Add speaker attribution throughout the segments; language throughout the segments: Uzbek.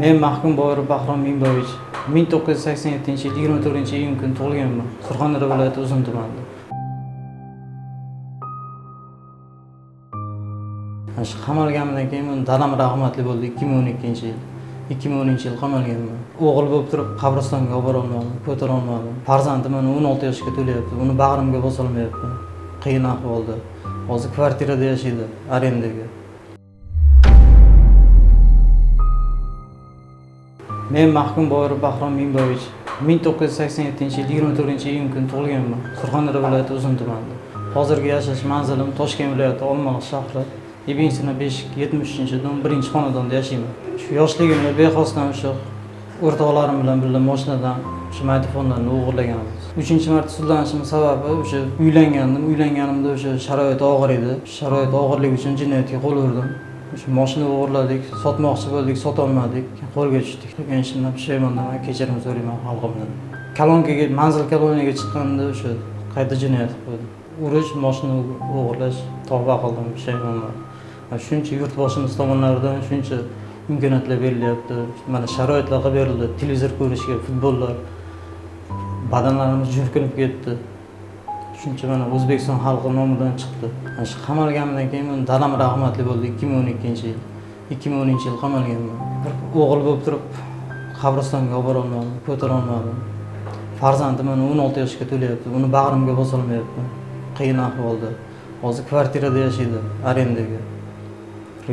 Speaker 1: Men mahkum Boyirov Bahrom Mingboyevich 1987-yil 24-iyun kuni tug'ilganman. Surxondaryo viloyati Uzun tumanida. Mana shu qamalganimdan keyin men dadam rahmatli bo'ldi 2012-yil. 2010-yil qamalganman. O'g'il bo'lib turib qabristonga olib borolmadim, ko'tara olmadim. Farzandim mana 16 yoshga to'layapti, uni bag'rimga bosolmayapman. Qiyin ahvolda. Hozir kvartirada yashaydi, arendaga. Men mahkum Boyirov Bahrom Mingboyevich 1987-yil 24-iyun kuni tug'ilganman. Surxondaryo viloyati Uzun tumanida. Hozirgi yashash manzilim Toshkent viloyati Olmaliq shahri, Ibn Sino 5 73-dom 1-xonadonda yashayman. Shu yoshligimda bexosdan o'sha o'rtoqlarim bilan birga mashinadan o'sha magnitofonlarni o'g'irlaganmiz. 3-marta sudlanishim sababi o'sha uylangandim. Uylanganimda o'sha sharoit og'ir edi. Sharoit og'irligi uchun jinoyatga qo'l urdim. O'sha mashina o'g'irladik, sotmoqchi bo'ldik, sotolmadik, qo'lga tushdik. Qilgan ishimdan pushaymonman, kechirim so'rayman xalqimdan. Kolonkaga, manzil koloniyaga chiqqanimda o'sha qayta jinoyat qilib qo'ydim. Urush, mashina o'g'irlash, tavba qildim, pushaymonman. Shuncha yurtboshimiz tomonlaridan shuncha imkoniyatlar berilyapti. Mana sharoitlar qilib berildi, televizor ko'rishga, futbollar. Badanlarimiz jirkinib ketdi. Shuncha mana O'zbekiston xalqi nomidan chiqdi. Mana shu qamalganimdan keyin men dadam rahmatli bo'ldi 2012-yil. 2010-yil qamalganman. Bir o'g'il bo'lib turib qabristonga olib borolmadim, ko'tara olmadim. Farzandim mana 16 yoshga to'layapti, uni bag'rimga bosolmayapman. Qiyin ahvolda. Hozir kvartirada yashaydi, arendaga.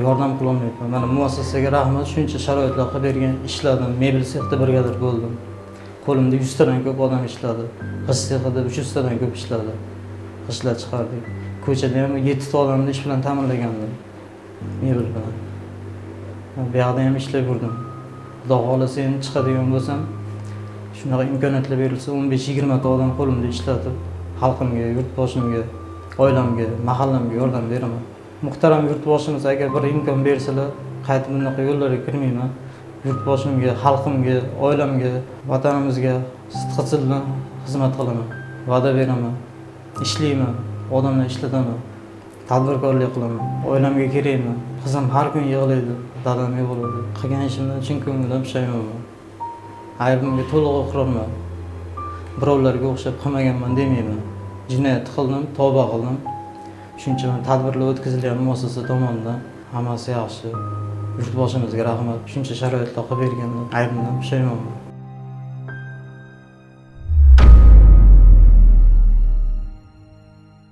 Speaker 1: Yordam qilolmayapman. Mana muassasaga rahmat, shuncha sharoitlar qilib bergan, ishladim, mebel sexda brigadir bo'ldim. Qo'limda 100 tadan ko'p odam ishladi. G'isht sexida 300 tadan ko'p ishladi. G'ishtlar chiqardik. Ko'chada ham 7 ta odamni ish bilan ta'minlagandim. Mebel bilan. Bu yoqda ham ishlab yurdim. Xudo xohlasa endi chiqadigan bo'lsam, shunaqa imkoniyatlar berilsa 15-20 ta odam qo'limda ishlatib, xalqimga, yurtboshimga, oilamga, mahallamga yordam beraman. Muhtaram yurtboshimiz agar bir imkon bersalar, qaytib bunaqa yo'llarga kirmayman. Yurtboshimga, xalqimga, oilamga, vatanimizga sidqidildan xizmat qilaman. Va'da beraman. Ishlayman, odamlar ishlataman. Tadbirkorlik qilaman. Oilamga kerakman. Qizim har kun yig'laydi, dadam yo'q bo'ladi. Qilgan ishimdan chin ko'ngildan pushaymonman. Aybimga to'liq iqrorman. Birovlarga o'xshab qilmaganman demayman. Jinoyat qildim, tavba qildim. Shuncha mana tadbirlar o'tkazilyapti muassasa tomonidan. Hammasi yaxshi. Yurtboshimizga rahmat. Shuncha sharoitlar qilib berganlar. Aybimdan pushaymonman.